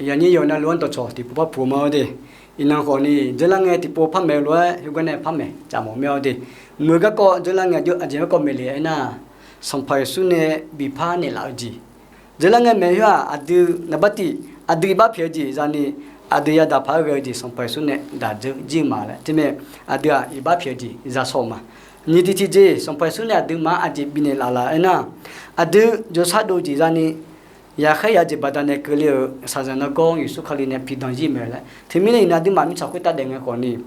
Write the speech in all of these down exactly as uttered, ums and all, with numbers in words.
Yaqnyir yawqnan lof-anr dawqcawq tiqpov par puq ma-awr de. Iqnan khawfni dzeurlar ngae tiqpov par maeq-eu lof-aer khoergar nae par maeq caf mawf mir-awr de. Muiq-eu garkawv dzeurlar ngae aqjeq garkawv maeq le aernar, Sanqpaq Yeqsur nae bifpar naeqlaf-eu jeq. Dzeurlar ngae maeq khoer-aq, aqdui naqbar tif aqdui iqbax pyaeq-eu jeq zani, aqdui yadaq paq-aer ghae-eu jeq Sanqpaq Yeqsur nae daq dzeur jir-eu ma laer teumirnae, aqdui-aq iqbax pyaeq-eu jeq za shaw-eu ma. Nyiq tiq tiqjeq Sanqpaq Yeqsur nae aqduimaf-anr aqjeq bifnaeq laf laf aernar, aqdui jawrshar dov jeq zani, yaqkhaer yadzeq baqdanae keuvle-euq shaqzanq nargawr Yeqsur Kali nae pidan jir-eu mae laer. Teumirnae iqnan aqduimaf mirtsaq khoertav daef ngae khawfni,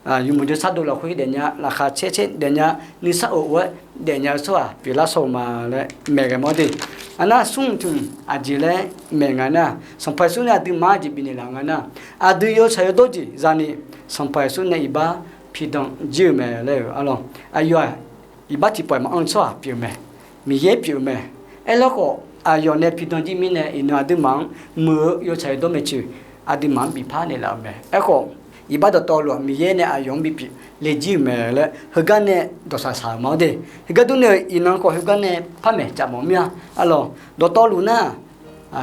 yawmuiq jawrshar dov lafkhoer daefnya, laqkhaq caer caer daefnya, nuisar of of-aer daefnya-eu tsawrhaq pyeuflar shaw-eu ma laer maeqghae ma-awr de. Aqnar smr tmq aqjeq laer maeq nga nar, Sanqpaq Yeqsur nae aqduimaf-anr aqjeq bifnaeq laf nga nar, aqdui yawtsaq yawdawr jeq zani, Sanqpaq Yeqsur nae iqbax pidan jir-eu mae laer-euq arlawr. Aqyawf-aq iqbax tiqpawf-iq maqanr-eu tsawrhaq pyeuf-eu mae. Miqyaer pyeuf-eu mae. Aerlar khawf, aqyawf nae pidan jir mirnae iqnan aqduimaf-anr muiq-eu yawtsaq yawdawr maeqtsoeq aqduimaf-anr bifpar naeqlaf-euq mae. Aerkhawf, iqbax dawqtawvluf-aq Miqyaer nae aqyawf-anr bipyeuf le jir-euq mae laer heugar nae dawqshaq shaq-euq ma-awr de. Heugar durni-euq iqnan khawf heugar nae par maeq caf mawf mir-a. Arlawr, dawqtawvluf nar,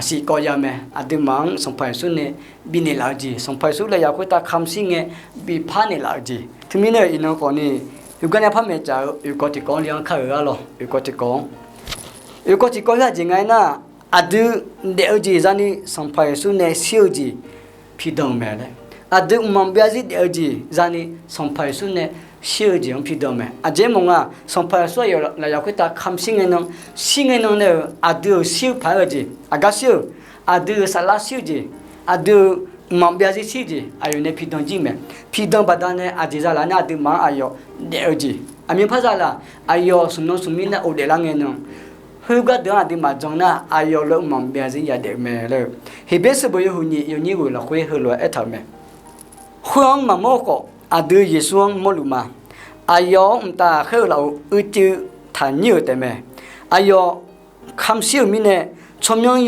siqkawv ya mae. Aqduimaf-anr Sanqpaq Yeqsur nae bifnaeq laf-eu jeq, Sanqpaq Yeqsur laeq yaf khoertav kamq shir ngae bifpar naeqlaf-eu jeq. Teumirnae-euq iqnan khawfni, heugar nae par maeq caf-eu oeqkawv tiqkawv-anr le-anr kar-euq arlawr, oeqkawv tiqkawv-anr. Oeqkawv tiqkawv khoer aqjeq nga aernar, aqdui daef-eu jeq zani Sanqpaq Yeqsur nae shir-eu jeq pidan-euq mae laer. Aqdui mqmaq byav zir daef-eu jeq zani Sanqpaq Yeqsur nae shir-eu jeq-anr pidan-eu mae. Aqjeq mawf nga, Sanqpaq Yeqsur aqyawf laeq yaf khoertav kamq shir ngae nan, shir ngae nan nae-euq aqdui-euq shir-eu paq-aer ghae jeq, aqgar shir-euq, aqdui-euq saflar shir-eu jeq, aqdui-euq mqmaq byav zir shir-eu jeq aqyawf nae pidan jir-eu mae. Pidan baqdanae aqjeq za laf nar aqduimaf-anr aqyawf daef-eu jeq, aqmyanpar za laf, aqyawf smq nan smq mirnae of daeflar ngae nan, khoergar deuq-anr aqduimaf jan nar aqyawf lof-aer mqmaq byav zir yadaef-eu mae laer-eu, Heqbyaer sanqbof yawhuiq nyiq yawnyir ghoeq lafkhoer heulof-aer aertaq-euq mae. Khoer-anr maqmawr-eu khawf, aqdui Yeqsur-anr mawrluf ma. Aqyawf-anr mqtav khaer-eu lafov uicuiv taqnyir-euq taef mae. Aqyawf kamq shir-euq mirnae, tsawrmyanr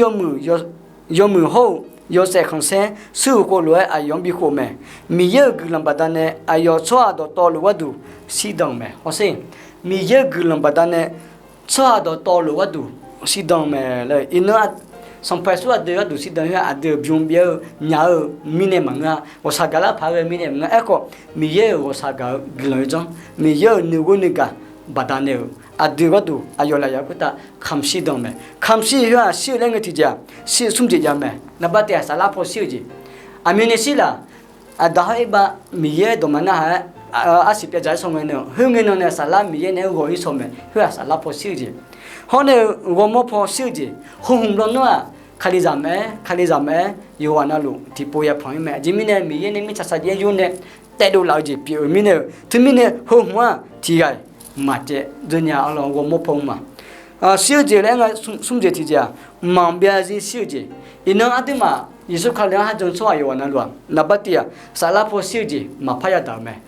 yawmuiq hawr-eu yawshaef khanqsaer shuir-euq khof lof-aer aqyawf-anr bikhof-eu mae. Miqyaer-euq guiqlanq baqdanae aqyawf tsawrhaq dawqtawvluf gharduq shirdan-eu mae. Hawsher, Miqyaer-euq guiqlanq baqdanae tsawrhaq dawqtawvluf gharduq shirdan-eu mae laer. Iqnan Sanqpaq Yeqsur aqdui gharduq shirdan khoer-aq, aqdui-euq bym byav-eu nya-eu mirnae maqngeur-a, ghawqshaq gaqlar paq-aer ghae mirnae maqngeur. Aerkhawf, Miqyaer-euq ghawqshaq gaq-eu guiqlanq-eu janr, Miqyaer-euq nuighoer nuigaq baqdanae-euq aqdui gharduq aqyawf laeq yaf khoertav kamq shirdan-eu mae. Kamq shir khoer-aq, shir-eu laer ngae tiqjeq-aq, shir-eu smr jeq jav mae. Naqbar tiq-aq, saflar paw shir-eu jeq. Aqmyanni shir laf, aqda hawr irbav Miqyaer dawq maqnar haq-aer, arsiq pyav dzaq-aer shaw ngae nan, khoer ngae nan nae saflar Miqyaer nae-aer ghawq-ir shaw mae. Khoer-aq, saflar paw shir-eu jeq. Hawr nae-eu ghawrmawr paw shir-eu jeq. Hawr hmq blanr nar-aq, Kalizaq maqaer, Kalizaq maqaer, yawqghaq navluf tiqpov yapanq-ir mae. Aqjeq mirnae Miqyaer nae mirtsaq saqjaev-aer yur nae taevdov laf-eu jeq pyeuf-eu mirnae-eu, teumirnae heu hmq-aq tiqghaq-iq maqcaev dzeur nya-a lawr, ghawrmawr paw-eu ma. Shir-eu jeq laer aer nga, smr jeq tiqjeq-aq, mqmaq byav zir shir-eu jeq. Iqnan aqduimaf Yeqsur Kali-anr har jan-eu tsawrhaq yawqghaq navluf-aq, naqbar tiq-aq, saflar paw shir-eu jeq maqpar yadaq-euq mae.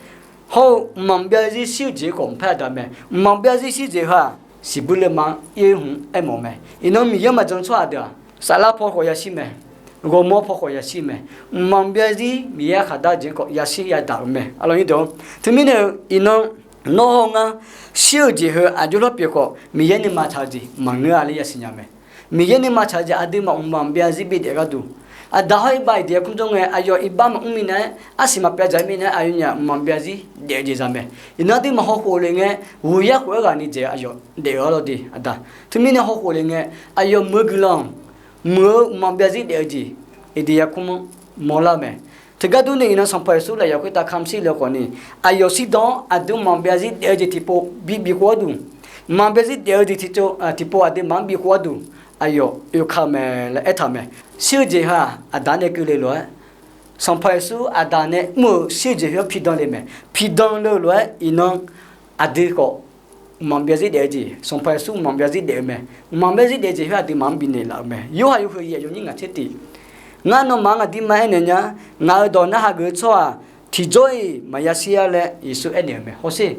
Hawr-eu mqmaq byav zir shir-eu jeq-eu khawf maqpar yadaq-eu mae. Mqmaq byav zir shir jeq heu-aq, siqbuir leuma-anr ir-eu hmq aermawf-eu mae. Iqnan Miqyaer maqjan-eu tsawrhaq deuq-aq, saflar paw khawf yashir mae. Ghawrmawr paw khawf yashir mae. Mqmaq byav zir Miqyaer aerkhaq dar-eu jeq-anr khawf yashir yadaq-euq mae. Arlawr nyir deuq-or, teumirnae-eu iqnan nawr hawr ngar shir-eu jeq heu aqjox lawr pyeuf khawf, Miqyaer nuima tsaq-eu jeq maqngeur-a laer yasiq nya mae. Miqyaer nuima tsaq-eu jeq aqduimaf mqmaq byav zir bidaef gharduq, aqda hawr irbav Iqdaq-aer kmr jawr ngae aqyawf iqbax maqmr minav-aer, arsiq maqpyav dzaq-ir minav-aer aqyawfnyaf mqmaq byav zir daef-eu jeq za mae. Iqnan aqduimaf hawkhof le ngae, ghoeq yar khof-aer ghaq ni dzaeq aqyawf daef-eu arlawr de aqda. Teumirnae hawkhof le ngae, aqyawf muiq-eu guiqlanq, muiq-eu mqmaq byav zir daef-eu jeq, Iqdaq-aer kmr-anr mawrlar-eu mae. Teugar durni iqnan Sanqpaq Yeqsur laeq yaf khoertav kamq shir le khawfni, aqyawf shirdan-anr aqdui mqmaq byav zir daef-eu jeq tiqpov bi bif khof gharduq, mqmaq byav zir daef-eu jeq tiqpov aqduimaf-anr bif khof gharduq, aqyawf oeka-eu mae laer aertaq-euq mae. Shir-eu jeq heu-aq aqda nae keuvle lof-aer, Sanqpaq Yeqsur aqda nae mr-euq shir-eu jeq heu-anr pidan le mae. Pidan le-eu lof-aer iqnan aqdui khawf mqmaq byav zir daef-eu jeq, Sanqpaq Yeqsur mqmaq byav zir daef-eu mae. Mqmaq byav zir daef-eu jeq khoer aqduimaf-anr bifnaeq laf-euq mae. Yorhaq yawhuiq yaef yawnyir ngaq tser tiq, Ngar nawmaf-anr aqdirma aernaeq nya, ngaq-euq dawq narhaq geuf-eu tsawrhaq tiqjawr-iq maqya shir-a laer Yeqsur aernaeq-euq mae. Hawsher,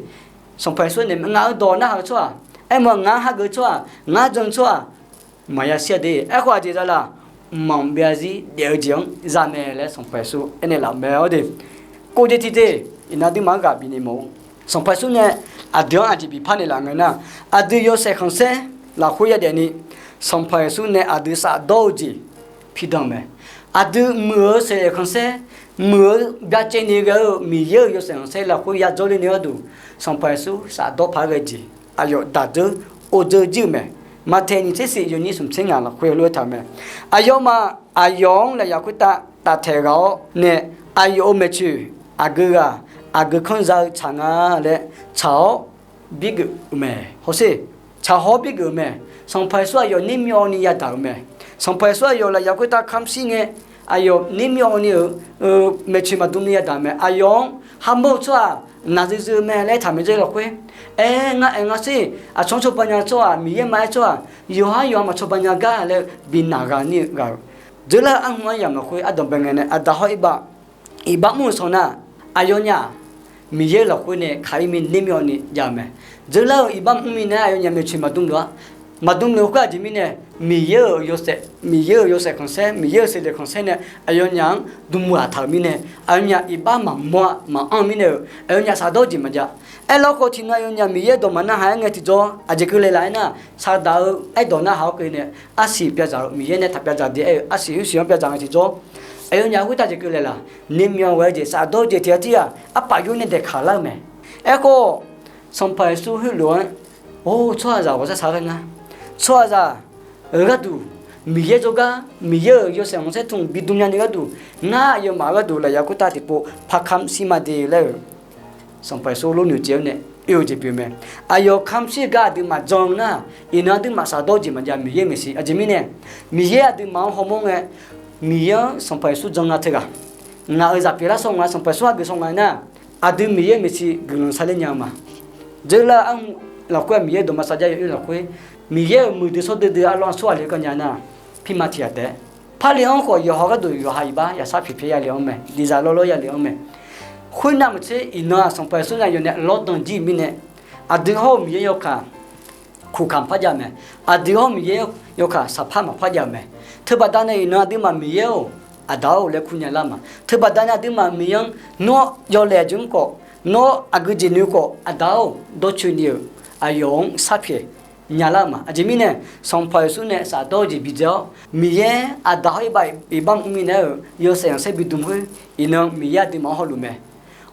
Sanqpaq Yeqsur aernaeq, ngaq-euq dawq narhaq-eu tsawrhaq, aermawf-eu ngaq-anr hageuf-eu tsawrhaq, ngaq-anr jan-eu tsawrhaq maqya shir-a de. Aerkhawf aqjeq za laq, mqmaq byav zir daef-eu jeq-anr za mae laer Sanqpaq Yeqsur aernaeq laf-euq mae-awr de. Kov jeq tiqjeq, iqnan aqduimaf-anr ghaq bifnaeq mawf-eu, Sanqpaq Yeqsur nae aqdui-anr aqjeq bifpar naeqlaf ngae nar, aqdui yawshaef khanqsaer lafkhoer yadaef ni, Sanqpaq Yeqsur nae aqdui shafdawr-eu jeq pidan-eu mae. aqdui muiq-eu seqleq khanqsaer, muiq-eu byacaevni ghae-eu Miqyaer-euq yawshaef khanqsaer lafkhoer yajawr ler ni gharduq, Sanqpaq Yeqsur shafdawr paq-aer ghae jeq aqyawf daqdzeur ovdzeur jir-eu mae. Maqtaeq nyiq tser shif yawnyir smq tser ngaq lafkhoer lof-aer taq-eu mae. Aqyawfmaf aqyawf-anr lafyaq khoertav taftaeq ghaq-awr nae, aqyawf-euq maeqtsoeq aqgeu ghaq aqgeu kanr za-eu tsaq nga laer tsaq-awr birgeuf-eu mae. Hawsher, tsaq haw-awr birgeuf-eu mae. Sanqpaq Yeqsur aqyawf nermyawvni yadaq-euq mae. Sanqpaq Yeqsur aqyawf lafyaq khoertav kamqshir ngae, aqyawf nermyawvni-euq maeqtsoeq maqdm ni yadaq-eu mae. Aqyawf-anr hamawr-eu tsawrhaq naqzuiv zuiv-eu mae laer taq maeq dzer lafkhoer, aer ngar aer ngar sher, aqcawq-anr cawba nya tsawrhaq, Miqyaer maqaer tsawrhaq, yawqhar yawqha maqcawba nya gar laer-eu binaq ghaq ni-eu ghaq-euq. Dzeurlar-eu arhmq aryamq lafkhoer ardanq bae ngae nae aqda hawr iqbax, iqbax mr-eu sanq nar, aqyawfnyaf Miqyaer-euq lafkhoer nae kaq-ir mir nermyawvni jav-eu mae. Dzeurlar-euq iqbax mr mirnae aqyawfnyaf maeqtsoeq maqdm luf-a. Maqdm luf khoer aqjeq mirnae, Miqyaer-euq yawshaef, Miqyaer-euq yawshaef khanqsaer, Miqyaer-euq seqleq khanqsaer nae aqyawfnyaf-anr dm ghaq taq-euq mirnae, aqyawfnyaf iqbax maqmawr-a maqanr-eu mirnae-euq aqyawfnyaf shafdawr jeq maqjav. Aerlar khawf tiqnan aqyawfnyaf Miqyaer dawq maqnarhaq-aer ngae tiqjawr aqjeq keuvle laf-aer nar, saqdaq-eu aerdawq narhaq-awr keuvni arsiq pyavdzaq-eu Miqyaer nae taq pyavdzaq de aer-eu arsiq hoersiq-anr pyavdzaq ngae tiqjawr, aqyawfnyaf khoertav jeq keuvle laf, nermyawv ghae-eu jeq shafdawr-eu jeq tiq ghaq tiq ghaq arpaf yur nae daeqkaq lar-eu mae. Aerkhawf, Sanqpaq Yeqsur heulof-aer, or, tsawrhaqzaq ghawqshaq shaq ghae nga. Tsawrhaqzaq-euq gharduq, Miqyaer jawrgar Miqyaer-euq yawshaef khanqsaer tmq bidm nyani gharduq, ngar aqyawfmaf gharduq lafyaq khoertav tiqpov par kamqshir ma de laer-euq Sanqpaq Yeqsur lornoeq jeq-anr nae oe-eu jeq pyeuf mae. Aqyawf kamqshir gar aqduimaf jan-eu nar, iqnan aqduimaf shafdawr jeq maqjav Miqyaer maeqshi. Aqjeq mirnae, Miqyaer aqduimaf-anr hawmawr ngae, Miqyaer-anr Sanqpaq Yeqsur jan nga teughaq, ngaq-euq zaq pyeuflar shawr nga, Sanqpaq Yeqsur hageuf shawr nga aernar, aqdui Miqyaer maeqshi guiqlanq sharler nya-eu ma. Dzeurlar arhmq lafkhoer-aq Miqyaer dawqma sarjax yawoer lafkhoer, Miqyaer-euq muiqdui shawr duidui arlawr aqsurghaq le-eu kanya nar, pirma tiq ghaq taef-aer, Parliv-anr khawf yawqha gharduq yawqha iqbax yashar pyaeq pyaeq yale-anr mae, diqzaq lawrlawr yale-anr mae. Khoernav maqtser iqnan-aq Sanqpaq Yeqsur nae aqyawf nae lawrdanq jir-eu mirnae, aqdui hawr-eu Miqyaer yawkaq kuqkaq maqpar jav-eu mae. Aqdui hawr-eu Miqyaer yawkaq saqpar maqpar jav-eu mae. Teubaqda nae iqnan aqduimaf Miqyaer-or, Aqda-or laer kur nya lar ma. Teubaqda nae aqduimaf Miqyaer-anr nawr yawlaeq jeq-anr khawf, nawr aqgeu jeq noeq khawf, Aqda-or dawrcoeni-euq aqyawf-anr sharpyaeq nya lar-eu ma. Aqjeq mirnae, Sanqpaq Yeqsur nae shafdawr-eu jeq bidzae-awr, Miqyaer Aqda hawr iqbax iqbax mr mirnae-euq yawshaef khanqsaer bidm khoer, iqnan Miqyaer aqduimaf-anr hawluf mae.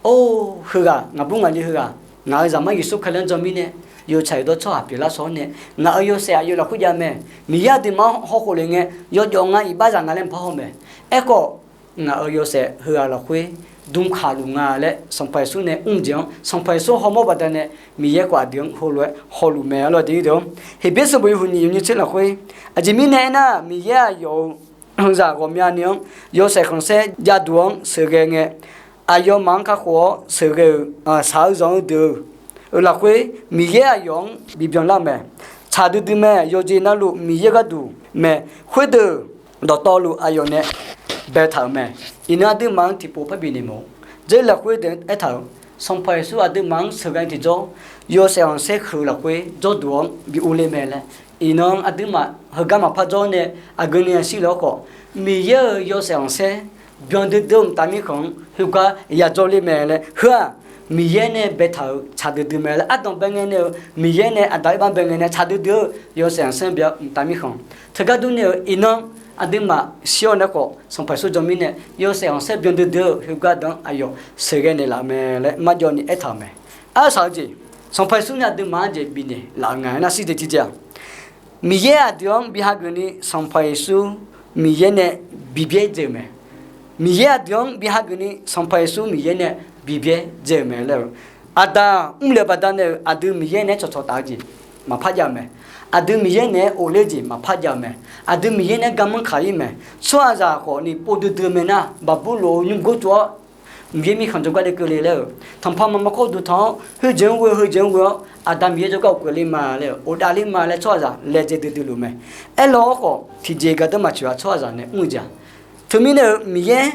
Or, heughaq ngaqbur ngaqli heughaq, ngaq-euq Zaqmar Yeqsur Kali-anr jan mirnae, yawtsaq yawdawr tsawrhaq pyeuflar shawr-awr nae, ngaq-euq yawshaef aqyawf lafkhoer jav mae. Miqyaer aqduimaf-anr hawkhof le ngae, yawjawf nga iqbaxzaq nga laer maqpar haw mae. Aerkhawf, ngaq-euq yawshaef heughaq lafkhoer dmkaq luf nga laer Sanqpaq Yeqsur nae mr jeq-anr Sanqpaq Yeqsur hawmawr baqdanae Miqyaer khawf aqdui-anr heulof-aer hawluf mae. Arlawr aqdui-anr, Heqbyaer sanqbof yawhuiq nyiq yawnyir tser lafkhoer, aqjeq mirnae aernar, Miqyaer aqyawf-euq zaq ghawqmyani-anr yawshaef khanqsaer javduq-anr sheuqghae ngae, aqyawfmaf-anr kakhof-awr sheuqghae-euq shaq-eu zanq-eu deuq-euq lafkhoer Miqyaer aqyawf-anr bibyan lar-eu mae. Tsaq duidui mae. Yawqjeq navluf Miqyaer gharduq mae. Khoerdeuq dawqtawvluf aqyawf nae baetaq-euq mae. Iqnan aqduimaf-anr tiqpov parbi noeqmawf-eu dzer lafkhoer deuq aertaq-euq, Sanqpaq Yeqsur aqduimaf-anr sheuqghae tiqjawr, yawshaef khanqsaer huiq-eu lafkhoer jawrduq-anr bi urler mae laer, iqnan aqduimaf heugar maqpar jawr nae aqgeu ni yashir le-awr khawf, Miqyaer-euq yawshaef khanqsaer byan duidui-eu mqtav mirkhanq-anr khoergar yajawr ler mae laer heu-aq, Miqyaer nae baetaq-euq tsaq duidui mae laer ardanq bae ngae nae-eu Miqyaer nae Aqda-euq iqbax bae ngae nae tsaq duidui-eu yawshaef khanqsaer byan mqtav mirkhanq teugar dur nae-euq iqnan aqduimaf shir-awr nae khawf Sanqpaq Yeqsur jan mirnae yawshaef khanqsaer byan duidui-eu khoergar deuq-anr aqyawf sheuqghae naeqlaf-eu mae laer marjawvni aertaq-euq mae. Arsaq-eu jeq, Sanqpaq Yeqsur nae aqduimaf-anr jeq bifnaeq laf-eu nga aernar shir jeq tiqjeq-aq, Miqyaer aqdui-anr bi hageuf ni Sanqpaq Yeqsur Miqyaer nae bibyaer dzae-euq mae. Miqyaer aqdui-anr bi hageuf ni Sanqpaq Yeqsur Miqyaer nae bibyaer dzae-euq mae laer-eu, Aqda mrlef-eu baqdanae-euq aqdui Miqyaer nae-aer cawqcawq taf-eu jeq maqpar jav-eu mae. Aqdui Miqyaer naeq-aer ghofler-eu jeq maqpar jav-eu mae. Aqdui Miqyaer nae-aer garmanr kaq-ir mae. Tsawrhaqzaq khawf ni pov duidui-eu mae nar, baqburlof-eu nymrgor tsov-awr Miqyaer mirkhanq jawrgar le keuvle laer-euq, tanqpaq maqma kawr duq tanq-awr heujeq-anr ghoe heujeq-anr ghoe-awr Aqda Miqyaer jawrgar ghofkeuv ler ma laer-euq, ghofdav ler ma laer tsawrhaqzaq laejae duidui luf mae. Aerlaw-awr khawf tiqjeq gardeur maqtsoeq-a tsawrhaqzaq nae mr-eu jeq-aq, teumirnae-euq Miqyaer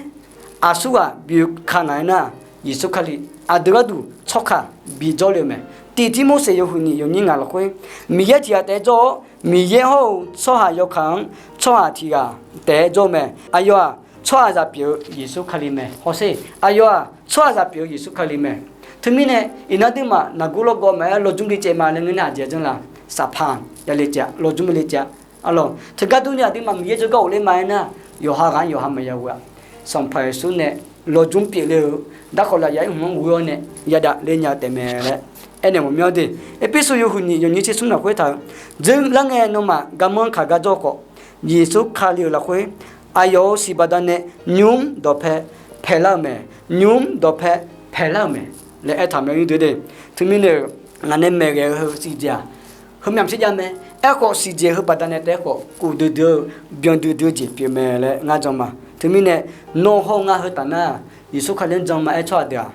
aqsurghaq bi-eu ka ngaq-aer nar, Yeqsur Kali aqdui gharduq tsawrkaq bijawr le-eu mae. Tiq Tirmorseq yawhuiq nyiq yawnyir ngaq lafkhoer, Miqyaer tiq ghaq taef-aer jawr-awr, Miqyaer hawr-eu tsawrhaq yawkaq-anr tsawrhaq tiq ghaq taef-aer jawr-eu mae. Aqyawf-aq, tsawrhaqzaq pyeuf-eu Yeqsur Kali mae. Hawsher, aqyawf-aq tsawrhaqzaq pyeuf-eu Yeqsur Kali mae. Teumirnae iqnan aqduimaf naqgor lawrgawv maqaer lawjmr le caev ma laer ngeur nar aqjeq-a janr la, saqpaq yale caev-a, lawjmr le caev-a. Arlawq, teugar durni aqduimaf Miqyaer jawrgar ghofler ma aernar, yawqha ghaq-anr yawqha maqya ghoe-a. Sanqpaq Yeqsur nae lawjmr pyeufle-eu darkawq lafyaq-aer hmq-anr ghoe-awr nae yadaf ler nya-eu taefmae laer aernaeq mawf mir-awr de. Erpersu yawhuiq nyiq yawnyir tser smr lafkhoer taq-eu, dzeurlar ngae nawmaf garmanr kaq gar jawr khawf, Yeqsur Kali-euq lafkhoer aqyawf-euq siq baqdanae nymr dawqpae paeqlar-euq mae, nymr dawqpae paeqlar-euq mae laer aertaq mae. Teumirnae-euq ngaq nae maeqghae-eu heu siqjeq-aq, heumyav maqtser jav mae. Aerkhawf siqjeq heu baqdanae taef-aer khawf kuvdui dui-eu byan duidui-eu jeq pyeuf mae laer ngar jan ma. Teumirnae nawr hawr ngar heu taf nar, Yeqsur Kali-anr jan ma-aer tsawrhaq deuq-aq,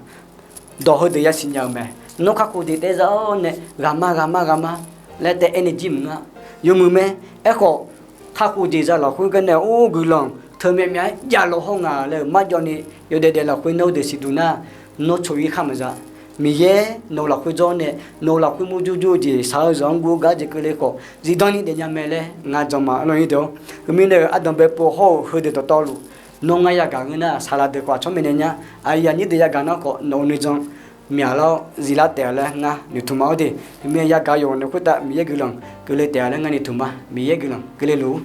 dawq heudeuq yasiq nya-eu mae. Nawr kakhof jeq taef-aer za-awr nae ghaqma ghaqma ghaqma laer taef aernaeq jir mq nga. Yawmuiq mae. Aerkhawf kakhof jeq za lafkhoer garnae or guiqlanq teumyav myav-aer javluf hawr nga laer-euq marjawvni yawdaef daef lafkhoer nawr deuq siqduq nar, nawr tsov-ir khar maqza. Miqyaer nawq-eu lafkhoer jawr nae nawq-eu lafkhoer murjur jur-eu jeq shaq-eu zanq-anr guv-eu gar jeq keuvle khawf zifdan ni daefnya mae laer ngar jan ma. Arlawr-ir deuq-awr, heumirnae-euq ardanq baeqpov hawr-eu heudeuq dawqtawvluf nawr ngar yagaq ngeur nar, saqlaq deuq khawf aqcawq mirnae nya. Aqyuif aqnyir deuq yagaq nar khawf nawq-eu nuijan myaqlar-awr ziflar taef-a laer ngar noeqtmq ma-awr de. Heumirnae yagaq yawq nae khoertav Miqyaer guiqlanq keuvle taef-a laer ngar noeqtmq ma. Miqyaer guiqlanq keuvle luf-ur.